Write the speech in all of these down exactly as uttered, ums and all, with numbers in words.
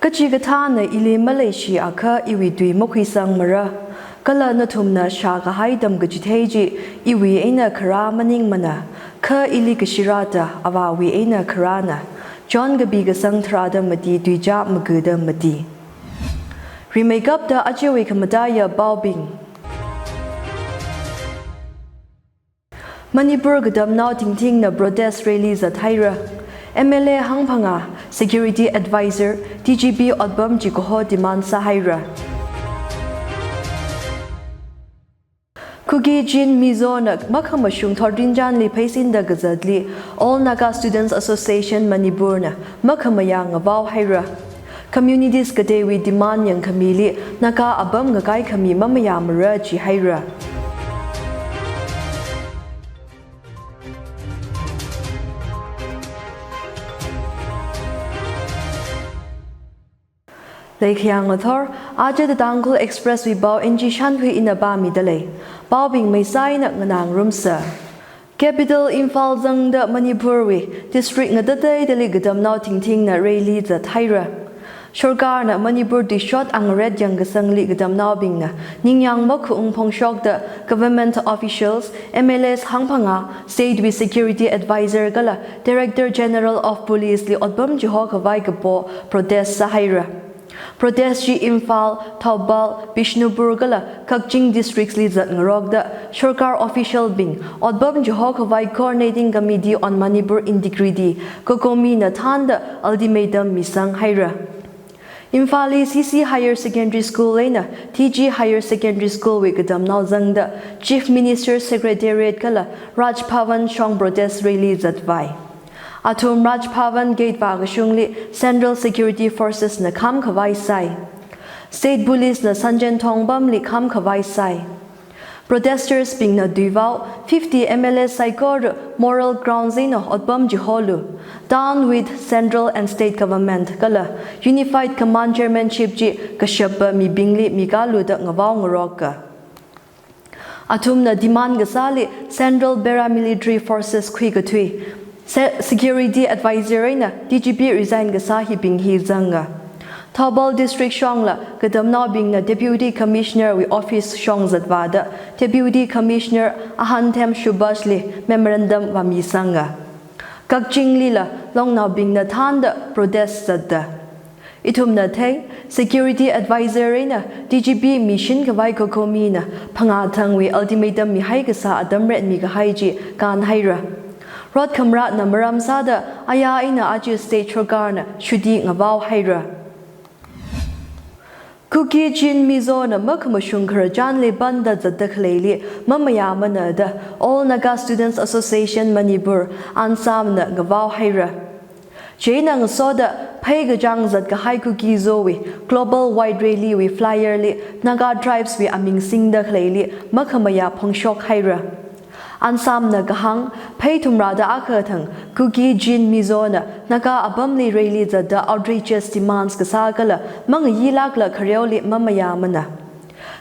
Kachikathāna ili maleishi akha iwui tui makhuisangmara. Kala nathumna shākahai tamkachithei chi iwui eina kharā maningmana, kha ili kashirāda Avāwui eina kharāna. John kapi kasang tharāda mati, tuizā magada mati. Rimeikapta ajawui khamataiya paobing. Manipur katamnao thingthingna protest rally zathaira. M L A hangphangā, security advisor, D G P otpam chi kaho demand sāhaira. Kuki Chin Mizona makhamashung thotrinchānli pheisinda kazatli All Naga Students Association Manipurna makhamayā ngavaohaira. Communities kateiwui demand yangkhamili Naga apam ngakai khami mamayāmara jihaira. Leikhayang ngathor, aja The Tangkhul Express wui pao N G Shanhui ina pāmidalei. Paobing maisā eina nganāngarumsa. Capital Imphal zangda Manipurwui district ngatateidali katamnao thingthingna rally zathaira. Sorkarna Manipur tuishot angaret yangkasangli katamnaobingna ningyāng makhaung phongshokda government officials, M L As hangphangā, state wui security advisor kala Director General of Police li otpam chihokhavai kapo protest sāhaira. Protest chi Imphal, Thoubal, Bishnupur kala Kakching districts li zatngarokda, sorkar official bing, otpam chihokhavai Coordinating Committee on Manipur Integrity, COCOMI na thānda ultimatum misanghaira. Imphalli C C Higher Secondary School eina T G Higher Secondary School wui katamnao zangda Chief Minister Secretariat kala Raj Bhavan shong protest rally zatvai. Athum Raj Bhavan gate vākashungli Central Security Forces na khamkhavai sāi. State Police na Sanjen Thongpamli khamkhavai sāi. Protesters bingna tuivao, fifty M L As saikora moral grounds eina otpam chiholu, down with central and state government kala Unified Command Chairmanship chi kashapa mibingli mikālu da ngavaongaroka. Athumna demand kasāli Central Paramilitary Forces khuikathui, se-, Security Advisor eina D G P resign kasā hibing hi zanga. Thoubal District shongla katamnaobingna Deputy Commissioner wui office shong zatvāda Deputy Commissioner Ahanthem Subhash li memorandum vāmisanga. Kakchinglila longnaobingna thānda protest zatda. Ithumna thei, Security Advisor eina D G P mishinkhavai COCOMI na phangā thangwui ultimatum mihai kasā atam retmi kahai chi kānhaira. Rot khamratna maram sāda aya eina aja state sorkarna chuti ngavaohaira. Kuki Chin Mizona makhamashung khararchanli panda zatda khaleili mamayāmana da All Naga Students Association Manipur, ANSAM na ngavaohaira. Chieina ngasoda phei kachāng zatkahai Kuki Zo wui Global White Rally wui flyer li Naga Tribes wui aming singda khaleili makhamayā phongshokhaira. ANSAM na kahāng, phei thumrada akha thang Kuki Chin Mizona Naga apamli rally zatda outrageous demands kasā kala mangayilākla khareoli mamayāmana.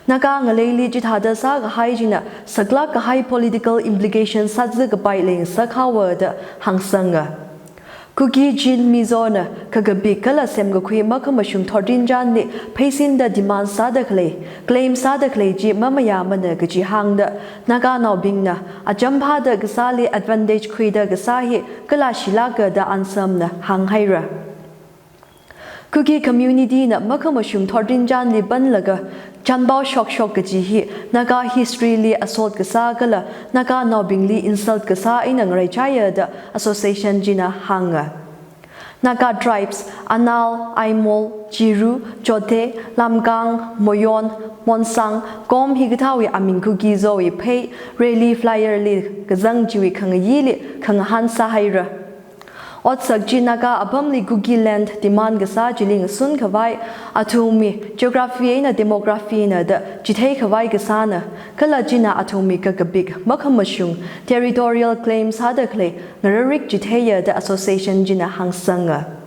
Naga ngaleili chithāda sākahai china saklāk kahai political implication sāzakapai leingasak haowa da hāngsanga. Kuki Chin Mizona kakapik kala semkakhui makhamashung thotrinchānli pheisinda demand sāda khalei, claim sāda khalei chi mamayāmana kaji hāngda, Naganaobingna acham phāda kasāli advantage khuida kasā hi kalāshilāka da ANSAM na hānghaira. Kuki community na makhamashung thotrinchānli panlaga chānpao shokshok kaji hi Naga history li asot kasā kala Naganaobingli insult kasā eina ngaraichaiya da association china hānga. Naga tribes, Anal, Aimol, Chiru, Chothe, Lamkang, Moyon, Monsang, Kom hikathāwui aming Kuki Zo wui phei rally flyer li kazang chiwui khangayili khangahān sāhaira. Otsak chi Naga apamli Kuki land demand kasā chili ngasunkhavai, athumwui geography eina demography na da chitheikhavai kasāna, kala china athumwui kakapik makhamashung territorial claim sāda khalei ngararik chitheiya da association china hāngsanga.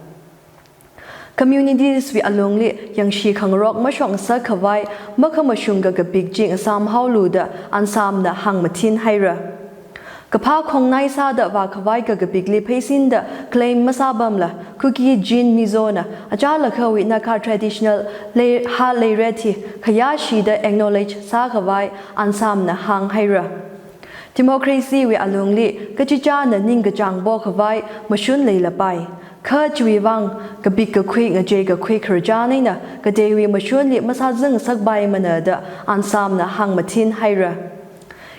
Communities wui alungli yangshi khangarok mashokngasakkhavai makhamashung kakapik chi ngasāmhaolu da ANSAM na hāngmathinhaira. kaphā khongnai sāda vākhavai kakapikli pheisinda claim masāpamla, Kuki Chin Mizo na achālakhawui Naga traditional lei-, hat leiret hi khayāshida acknowledge sākhavai Ansamna hānghaira. Democracy wui alungli kachichāna ningkachāng pokhavai mashun leilapai. Kha chiwui vang kapik kakhui, ngachei kakhui khararchan eina kateiwui mashunli masāzangngasakpaimana da Ansamna hāngmathinhaira.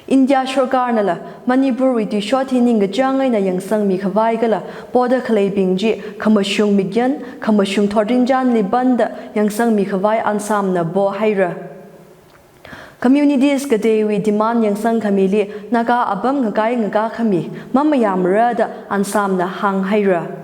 India sorkarnala Manipurwui tuishot hi ningkachāng eina yangsangmikhavai kala poda khaleibing chi khamashung mikyan, khamashung thotrinchānli panda yangsangmikhavai Ansamna pohaira. Communities kateiwui demand yangsangkhamili Naga apam ngakai ngakā khami mamayāmara da Ansamna hānghaira.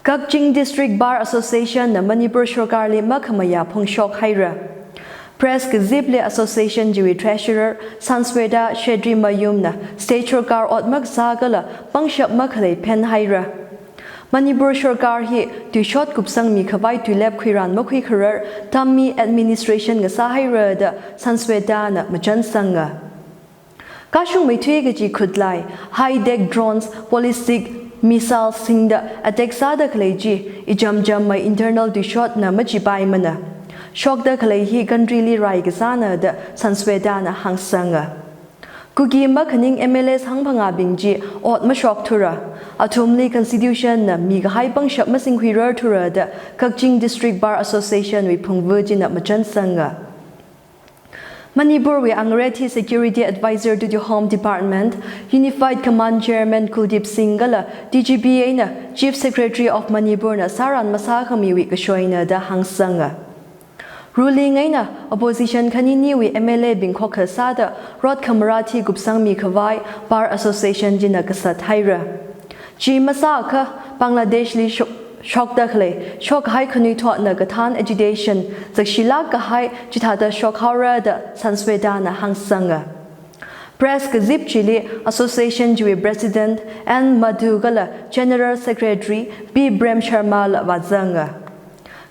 Kakching District Bar Association na Manipur sorkarli makhamayā phongshokhaira. Press kazipli association chiwui treasurer Sansweta Shettymayum na state sorkar ot makasā kala pangshap makhalei phenhaira. Manipur sorkar hi tuishot kupsangmikhavai tuilep khuiran makhuikharar tammi administration ngasāhaira da Sansweta na machansanga. Kashungmeithui kaji khutlai, high-tech drones, ballistic missiles singda attack sāda khalei chi, ichamchammei internal tuishotna machipaimana. Shokda khalei hi country li rai kasāna da Sansweta na hāngsanga. Kuki makhaning M L As hangphangābing chi ot mashokthura. Athumli constitution na mikahai pangshap masingkhuirarthura da Kakching District Bar Association wui phungvu china machansanga. Manipurwui angret hi Security Advisor to the Home Department, Unified Command Chairman Kuldeep Singh kala D G P eina Chief Secretary of Manipur na sāran masākhamiwui kashoina da hāngsanga. Ruling eina opposition khaniniwui M L A bing khokha sāda rot khamarat hi kupsangmikhavai Bar Association china kasathaira. Chi masākha Bangladesh li shok, shokda khalei, shokhai khanuithotna kathān agitation zakshilāk kahai chithāda shokhaora da Sansweta na hāngsanga. Press kazip chili association chiwui President N Madhu kala General Secretary P Prem Sharma la vāzanga.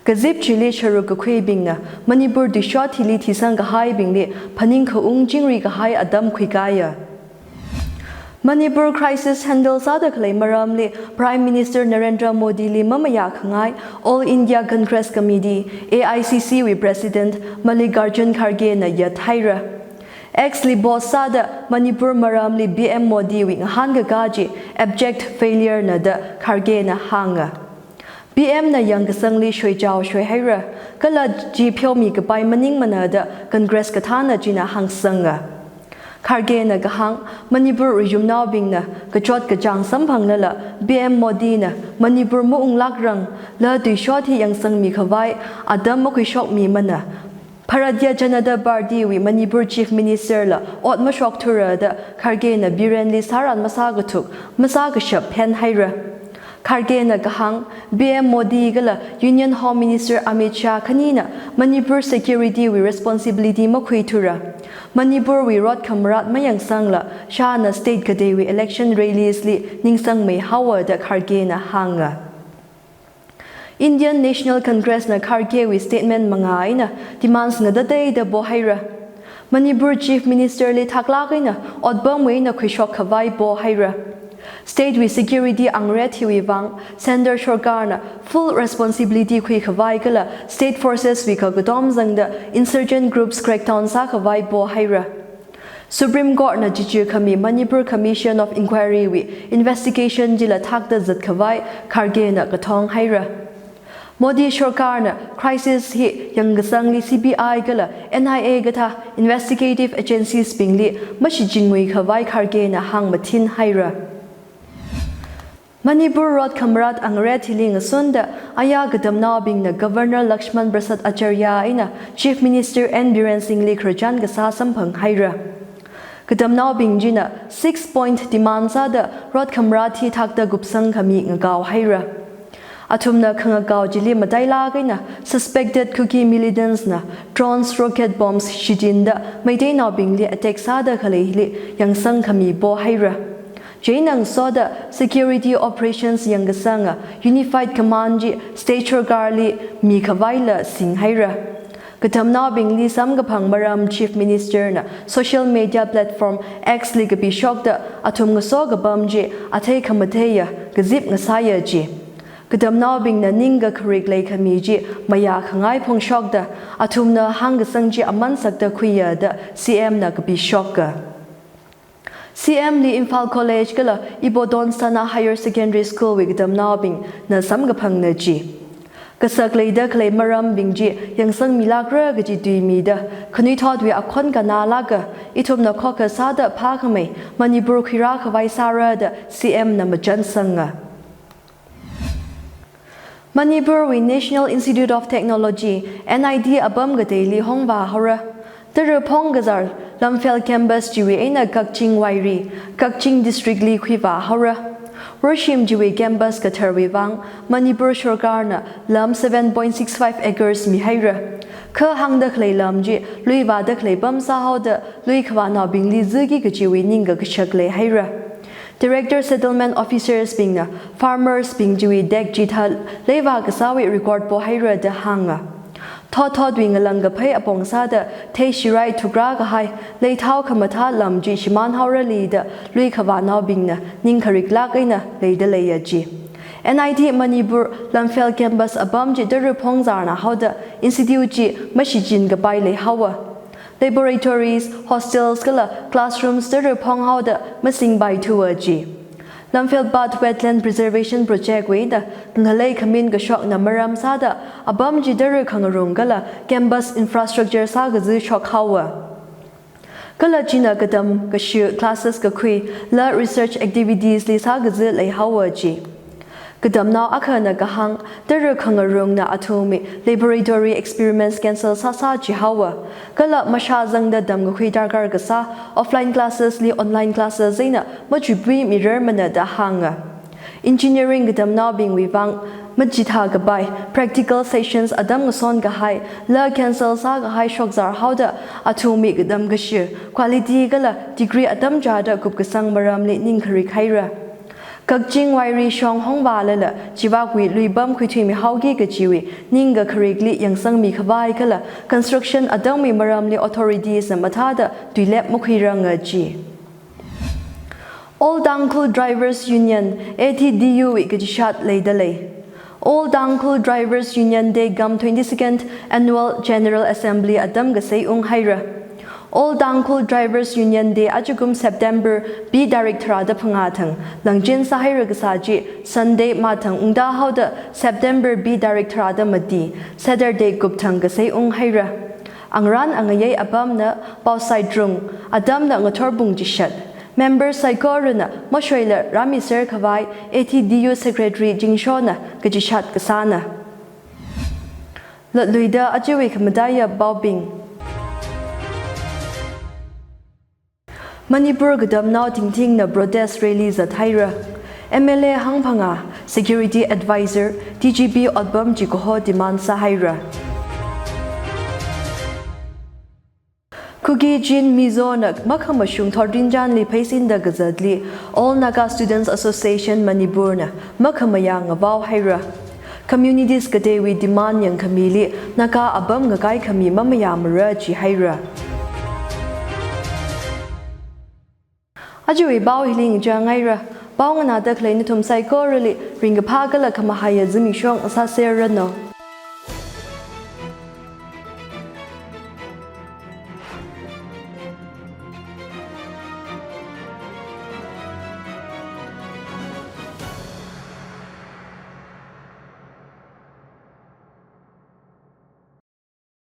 Kazip chili sharuk kakhuibingna Manipur tuishot hili thisang kahaibingli phaningkhaung chingri kahai atam khuikaya. Manipur crisis handle sāda khalei maramli Prime Minister Narendra Modi li mamayā khangai All India Congress Committee, A I C C wui President Mallikarjun Kharge na yathaira. X li post sāda Manipur maramli P M Modi wui ngahānkakā chi abject failure na da Kharge na hānga. P M na yangkasangli shoichao shoihaira, kala chi pheomikapai maningmana da Congress kathāna china hāngsanga. Kharge na kahāng, Manipur rijumnaobingna kachot kachāng samphanglala P M Modi na Manipur maunglākrangla tuishot hi yangsangmikhavai atam makhuishokmimana. Bharatiya Janata Party wui Manipur Chief Minister la ot mashokthura da Kharge na Birenli sāran masākathuk, masākashap phenhaira. Kharge na kahāng, P M Modi kala Union Home Minister Amit Shah khanina Manipur security wui responsibility makhuithura. Manipur wui rot khamarat mayangsangla Shah na state kateiwui election rallies li ningsangmeihaowa da Kharge na hānga. Indian National Congress na Kharge wui statement mangā eina demands ngatateida pohaira. Manipur Chief Minister li thaklāk eina otpamwui eina khuishokkhavai pohaira. State wui security angret hiwui vang Centre sorkarna full responsibility khuikhavai kala state forces wui kakatom zangda insurgent groups crackdown sākhavai pohaira. Supreme Court na chichu khami Manipur Commission of Inquiry wui investigation chila thakta zatkhavai Kharge na kathonghaira. Modi sorkarna crisis hi yangkasangli C B I kala N I A kathā investigative agencies bingli mashichinngui khavai Kharge na hāngmathinhaira. Manipur rot khamarat angaret hili ngasunda, aya katamnaobingna Governor Lakshman Prasad Acharya eina Chief Minister N Biren Singhli khararchan kasā samphang haira. Katamnaobing china six point demand sāda rot khamarat hi thakta kupsang khami ngakao haira. Athumna khangakao chili matailāk eina suspected Kuki militants na drones, rocket bombs shichinda Meiteinaobingli attack sāda khaleili yangsang khami po haira. Chieina ngasoda security operations yangkasanga Unified Command chi state sorkarli mikhavaila sing haira. Katamnaobingli samkaphang maram Chief Minister na social media platform X li kapishokta athum ngaso kapam chi athei khamatheiya, kazip ngasāya ji. Katamnaobingna ningkakharik leikhami chi mayākhangai phongshokta athumna hāngkasang chi aman sakta khuiya da C M na kapishoka. C M li Imphal College kala Iboton Sana Higher Secondary School wui katamnaobingna samkaphangna ji. Kasak leida khalei marambing chi yangsangmilākra kaji tuimida, khanuithotwui akhon kanālāka, ithumna khokha sāda phākhamei Manipur khuirākhavai sāra da C M na machansanga. Manipur wui National Institute of Technology, N I T apam kateili hongvā haora. Tara phongkazar Lamphel campus chiwui eina Kakching Wairi, Kakching district li khuivā haora. Worshim chiwui campus katharwui vang Manipur sorkarna lam seven point six five acres mihaira. Kha hāngda khalei lam chi lui vāda khalei pam sāhaoda lui khavānaobingli ziki kachiwui ningkakashak leihaira. Director Settlement Officers bingna farmers bing chiwui tek chithā leivā kasāwui record pohaira da hānga. Thotthotwui ngalang kaphei apong sāda theishirai thukrā kahai leithao khamathā lam chi shimān haorali da lui khavānaobingna ningkhariklāk eina leida leiya ji. N I T Manipur Lamphel campus apam chi tara phongzarna haoda institute chi mashichin kapai leihaowa. Laboratories, hostels kala classrooms tara phonghaoda masingpaithuwa ji. Lamphel Path Wetland Preservation Project wui eina ngalei khamin kashokna maram sāda apam chi tara khangarung kala campus infrastructure sākazi shokhaowa. Kala china katam kashi classes kakhui la research activities li sākazi leihaowa ji. Katamnao akhana kahāng, tara khangarungna athumwui laboratory experiments cancel sāsā jihaowa. Kala mashāzangda tamkakhui darkar kasā offline classes li online classes eina machuipui mirarmana da hānga. Engineering katamnaobingwui vang machithā kapai practical sessions atam ngason kahai la cancel sākahai shokzar haoda athumwui katam kashi quality kala degree atam chāda kupkasang maramli ningkharik haira. Kakching Wairi shong hongvālala chivakwui luipam khuithuimi haoki kachiwui ningkakharikli yangsangmi khavai kala construction atamwui maramli authorities na mathāda tuilep makhuiranga ji. All Tangkhul Drivers Union, A T D U wui kachishat leida lei. All Tangkhul Drivers Union Day cum twenty-second Annual General Assembly atam kasei unghaira. All Tangkhul Drivers Union Day ajakum September pi tarik tharāda phangā thang langchin sāhaira kasā chi Sunday mathang ungda haoda September pi tarik tharāda mati Saturday kup thang kasei unghaira. Angarān angayei apamna paosai trung, atamna ngathor pung chishat. Member saikorana mashoila rāmiser khavai A T D U Secretary Jingshona kachishat kasāna. Latluida ajawui khamataiya paobing. Manipur katamnao tingtingna protest rally zathaira. M L A hangphangā, security advisor, D G P otpam chi kaho demand sāhaira. Kuki Chin Mizona makhamashung thotrinchānli pheisinda kazatli All Naga Students Association Manipur na makhamayā ngavao haira. Communities kateiwui demand yangkhamili Naga apam ngakai khami mamayāmara jihaira. Ajawui pao hili ngachang haira. Pao nganāda khalei nathum saikorali ringkaphā kala khamahaiya zimiksho sāserranu.